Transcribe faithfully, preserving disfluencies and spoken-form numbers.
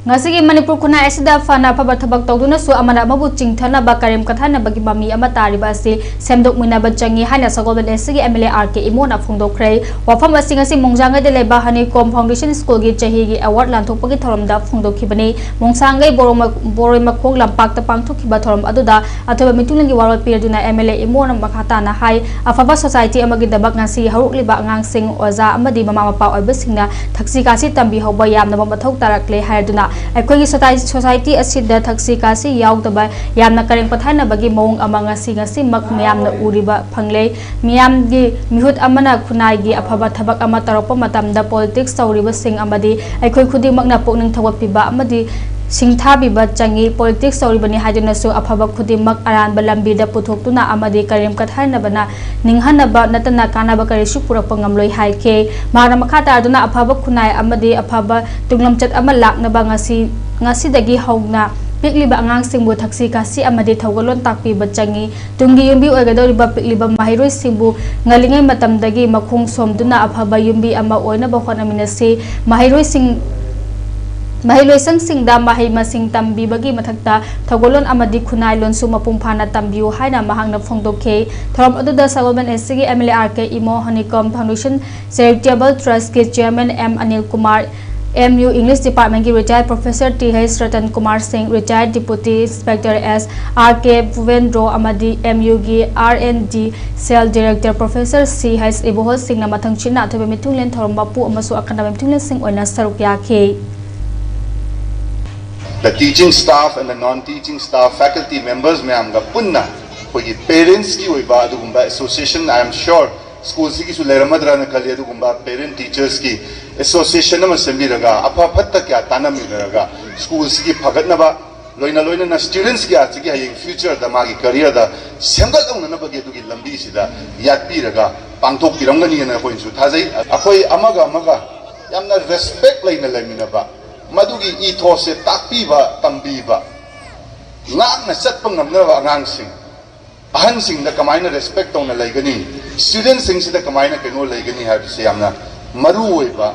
ꯉꯁꯤꯒꯤ ꯃꯅꯤꯄꯨꯔ ꯈꯨꯟꯅꯥꯏ ꯑꯁꯤꯗ ꯐꯅ ꯑꯐꯕ ꯊꯕꯛ ꯇꯧꯗꯨꯅꯁꯨ ꯑꯃꯅ ꯑꯃꯕꯨ ꯆꯤꯡꯊꯅꯕ ꯀꯔꯦꯝ ꯀꯊꯥꯅꯕꯒꯤ ꯃꯃꯤ ꯑꯃ ꯇꯥꯔꯤꯕ ꯑꯁꯤ ꯁꯦꯝꯗꯣꯛꯃꯤꯟꯅꯕ ꯆꯪꯏ ꯍꯥꯏꯅ ꯁꯒꯣꯜꯕꯟ ꯑꯦꯁ ꯁꯤꯒꯤ ꯑꯦꯝ ꯑꯦꯜ ꯑꯦ ꯑꯥꯔ ꯀꯦ ꯏꯃꯣꯅ ꯐꯣꯡꯗꯣꯛꯈ꯭ꯔꯦ꯫ ꯋꯥꯐꯝ ꯑꯁꯤ ꯉꯁꯤ ꯃꯣꯡꯖꯥꯡꯒꯩꯗ ꯂꯩꯕ ꯍꯅꯤꯀꯣꯝ ꯐꯥꯎꯟꯗꯦꯁꯟ ꯁ꯭ꯀꯨꯜꯒꯤ ꯆꯍꯤꯒꯤ ꯑꯦꯋꯥꯔꯗ ꯂꯥꯟꯊꯣꯛꯄꯒꯤ ꯊꯧꯔꯝꯗ ꯐꯣꯡꯗꯣꯛꯈꯤꯕꯅꯤ꯫ ꯃꯣꯡꯁꯥꯡꯒꯩ ꯕꯣꯔꯣꯏ ꯃ-, ꯕꯣꯔꯣꯏ ꯃꯈꯣꯡ ꯂꯝꯄꯥꯛꯇ ꯄꯥꯡꯊꯣꯛꯈꯤꯕ ꯊꯧꯔꯝ ꯑꯗꯨꯗ ꯑꯊꯣꯏꯕ ꯃꯤꯊꯨꯡꯂꯦꯟꯒꯤ ꯋꯥꯔꯣꯜ ꯄꯤꯔꯗꯨꯅ ꯑꯦꯝ ꯑꯦꯜ ꯑꯦ ꯏꯃꯣꯅ ꯃꯈꯥ ꯇꯥꯅ ꯍꯥꯏ, ꯑꯐꯕ ꯁꯣꯁꯥꯏꯇꯤ ꯑꯃꯒꯤꯗꯃꯛ ꯉꯁꯤ ꯍꯧꯔꯛꯂꯤꯕ ꯑꯉꯥꯡꯁꯤꯡ, ꯑꯣꯖꯥ ꯑꯃꯗꯤ ꯃꯃꯥ ꯃꯄꯥ ꯑꯣꯏꯕꯁꯤꯡꯅ ꯊꯛꯁꯤ ꯈꯥꯁꯤ ꯇꯝꯕꯤꯍꯧꯕ ꯌꯥꯝꯅ ꯃꯊꯧ ꯇꯥꯔꯛꯂꯦ ꯍꯥꯏꯔꯗꯨꯅ, ꯑꯩꯈꯣꯏꯒꯤ ꯁꯣꯁꯥꯏ-, ꯁꯣꯁꯥꯏꯇꯤ ꯑꯁꯤꯗ ꯊꯛꯁꯤ ꯈꯥꯁꯤ ꯌꯥꯎꯗꯕ ꯌꯥꯝꯅ ꯀꯔꯦꯝ ꯀꯊꯥꯅꯕꯒꯤ ꯃꯑꯣꯡ ꯑꯃ ꯉꯁꯤ ꯉꯁꯤꯃꯛ ꯃꯌꯥꯝꯅ ꯎꯔꯤꯕ ꯐꯪꯂꯦ꯫ ꯃꯤꯌꯥꯝꯒꯤ ꯃꯤꯍꯨꯠ ꯑꯃꯅ ꯈꯨꯟꯅꯥꯏꯒꯤ ꯑꯐꯕ ꯊꯕꯛ ꯑꯃ ꯇꯧꯔꯛꯄ ꯃꯇꯝꯗ ꯄꯣꯂꯤꯇꯤꯛꯁ ꯇꯧꯔꯤꯕꯁꯤꯡ ꯑꯃꯗꯤ ꯑꯩꯈꯣꯏ ꯈꯨꯗꯤꯡꯃꯛꯅ ꯄꯨꯛꯅꯤꯡ ꯊꯧꯒꯠꯄꯤꯕ ꯑꯃꯗꯤ ꯁꯤꯡꯊꯥꯕꯤꯕ ꯆꯪꯏ꯫ ꯄꯣꯂꯤꯇꯤꯛꯁ ꯇꯧꯔꯤꯕꯅꯤ ꯍꯥꯏꯗꯨꯅꯁꯨ ꯑꯐꯕ ꯈꯨꯗꯤꯡꯃꯛ ꯑꯔꯥꯟꯕ ꯂꯝꯕꯤꯗ ꯄꯨꯊꯣꯛꯇꯨꯅ ꯑꯃꯗꯤ ꯀꯔꯦꯝ ꯀꯊꯥꯅꯕꯅ ꯅꯤꯡꯍꯟꯅꯕ ꯅꯠꯇꯅ ꯀꯥꯟꯅꯕ ꯀꯔꯤꯁꯨ ꯄꯨꯔꯛꯄ ꯉꯝꯂꯣꯏ ꯍꯥꯏꯈꯤ꯫ ꯃꯍꯥꯛꯅ ꯃꯈꯥ ꯇꯥꯗꯨꯅ ꯑꯐꯕ ꯈꯨꯟꯅꯥꯏ ꯑꯃꯗꯤ ꯑꯐꯕ ꯇꯨꯡꯂꯝꯆꯠ ꯑꯃ ꯂꯥꯛꯅꯕ ꯉꯁꯤ, ꯉꯁꯤꯗꯒꯤ ꯍꯧꯅ ꯄꯤꯛꯂꯤꯕ ꯑꯉꯥꯡꯁꯤꯡꯕꯨ ꯊꯛꯁꯤ ꯈꯥꯁꯤ ꯑꯃꯗꯤ ꯊꯧꯒꯜꯂꯣꯟ ꯇꯥꯛꯄꯤꯕ ꯆꯪꯏ꯫ ꯇꯨꯡꯒꯤ ꯌꯨꯝꯕꯤ ꯑꯣꯏꯒꯗꯧꯔꯤꯕ ꯄꯤꯛꯂꯤꯕ ꯃꯍꯩꯔꯣꯏꯁꯤꯡꯕꯨ ꯉꯜꯂꯤꯉꯩ ꯃꯇꯝꯗꯒꯤ ꯃꯈꯣꯡ ꯁꯣꯝꯗꯨꯅ ꯑꯐꯕ ꯌꯨꯝꯕꯤ ꯑꯃ ꯑꯣꯏꯅꯕ ꯍꯣꯠꯅꯃꯤꯟꯅꯁꯤ꯫ ꯃꯍꯩꯔꯣꯏꯁꯤꯡ, ꯃꯍꯩꯂꯣꯏꯁꯪꯁꯤꯡꯗ ꯃꯍꯩ ꯃꯁꯤꯡ ꯇꯝꯕꯤꯕꯒꯤ ꯃꯊꯛꯇ ꯊꯧꯒꯜꯂꯣꯟ ꯑꯃꯗꯤ ꯈꯨꯟꯅꯥꯏ ꯂꯣꯟꯁꯨ ꯃꯄꯨꯡ ꯐꯥꯅ ꯇꯝꯕꯤꯌꯨ ꯍꯥꯏꯅ ꯃꯍꯥꯛꯅ ꯐꯣꯡꯗꯣꯛꯈꯤ꯫ ꯊꯧꯔꯝ ꯑꯗꯨꯗ ꯁꯒꯣꯜꯕꯟ ꯑꯦꯁ ꯁꯤꯒꯤ M L A R K Imo, Hanikom foundation charitable ꯇ꯭ꯔꯁꯀꯤ chairman M Anil Kumar, M U English ꯗꯤꯄꯥꯔꯠꯃꯦꯟꯒꯤ retired professor T H Ratan Kumar Singh, retired deputy inspector S R K Bhubendro ꯑꯃꯗꯤ ꯑꯦꯝ ꯌꯨꯒꯤ R N D cell director professor C H Ibohal ꯁꯤꯡꯅ ꯃꯊꯪꯁꯤꯠꯅ ꯑꯊꯣꯏꯕ ꯃꯤꯊꯨꯡꯂꯦꯟ ꯊꯧꯔꯝ ꯃꯄꯨ ꯑꯃꯁꯨꯡ ꯑꯀꯟꯕ ꯃꯤꯊꯨꯡꯂꯦꯟꯁꯤꯡ ꯑꯣꯏꯅ ꯁꯔꯨꯛ ꯌꯥꯈꯤ꯫ The teaching staff and the non-teaching staff, faculty members ꯃꯌꯥꯝꯒ ꯄꯨꯟꯅ ꯑꯩꯈꯣꯏꯒꯤ ꯄꯦꯔꯦꯟꯁꯀꯤ ꯑꯣꯏꯕ ꯑꯗꯨꯒꯨꯝꯕ ꯑꯦꯁꯣꯁꯤꯌꯦꯁꯟ, I am sure ꯁ꯭ꯀꯨꯜꯁꯤꯒꯤꯁꯨ ꯂꯩꯔꯝꯃꯗ꯭ꯔꯥꯅ ꯈꯜꯂꯤ, ꯑꯗꯨꯒꯨꯝꯕ ꯄꯦꯔꯦꯟ ꯇꯤꯆꯔꯁꯀꯤ ꯑꯦꯁꯣꯁꯤꯌꯦꯁꯟ ꯑꯃ ꯁꯦꯝꯕꯤꯔꯒ ꯑꯐ ꯐꯠꯇ ꯀꯌꯥ ꯇꯥꯟꯅꯃꯤꯟꯅꯔꯒ ꯁ꯭ꯀꯨꯜꯁꯤꯒꯤ ꯐꯒꯠꯅꯕ, ꯂꯣꯏꯅ ꯂꯣꯏꯅꯅ ꯁ꯭ꯇꯨꯗꯦꯟꯁꯀꯤ ꯑꯥꯔꯠꯁꯤꯒꯤ ꯍꯌꯦꯡ ꯐ꯭ꯌꯨꯆꯔꯗ ꯃꯥꯒꯤ ꯀꯔꯤꯌꯔꯗ ꯁꯦꯝꯒꯠꯍꯧꯅꯅꯕꯒꯤ ꯑꯗꯨꯒꯤ ꯂꯝꯕꯤꯁꯤꯗ ꯌꯥꯠꯄꯤꯔꯒ ꯄꯥꯡꯊꯣꯛꯄꯤꯔꯝꯒꯅꯤꯅ ꯑꯩꯈꯣꯏꯅꯁꯨ ꯊꯥꯖꯩ꯫ ꯑꯩꯈꯣꯏ ꯑꯃꯒ ꯑꯃꯒ ꯌꯥꯝꯅ ꯔꯦꯁꯄꯦꯛ ꯂꯩꯅ ꯂꯩꯃꯤꯟꯅꯕ, ꯃꯗꯨꯒꯤ ꯏꯊꯣꯁꯁꯦ ꯇꯥꯛꯄꯤꯕ, ꯇꯝꯕꯤꯕ, ꯉꯥꯛꯅ ꯆꯠꯄ ꯉꯝꯅꯕ ꯑꯉꯥꯡꯁꯤꯡ, ꯑꯍꯟꯁꯤꯡꯗ ꯀꯃꯥꯏꯅ ꯔꯦꯁꯄꯦꯛ ꯇꯧꯅ ꯂꯩꯒꯅꯤ, ꯁ꯭ꯇꯨꯗꯦꯟꯁꯤꯡꯁꯤꯗ ꯀꯃꯥꯏꯅ ꯀꯩꯅꯣ ꯂꯩꯒꯅꯤ ꯍꯥꯏꯕꯁꯦ ꯌꯥꯝꯅ ꯃꯔꯨ ꯑꯣꯏꯕ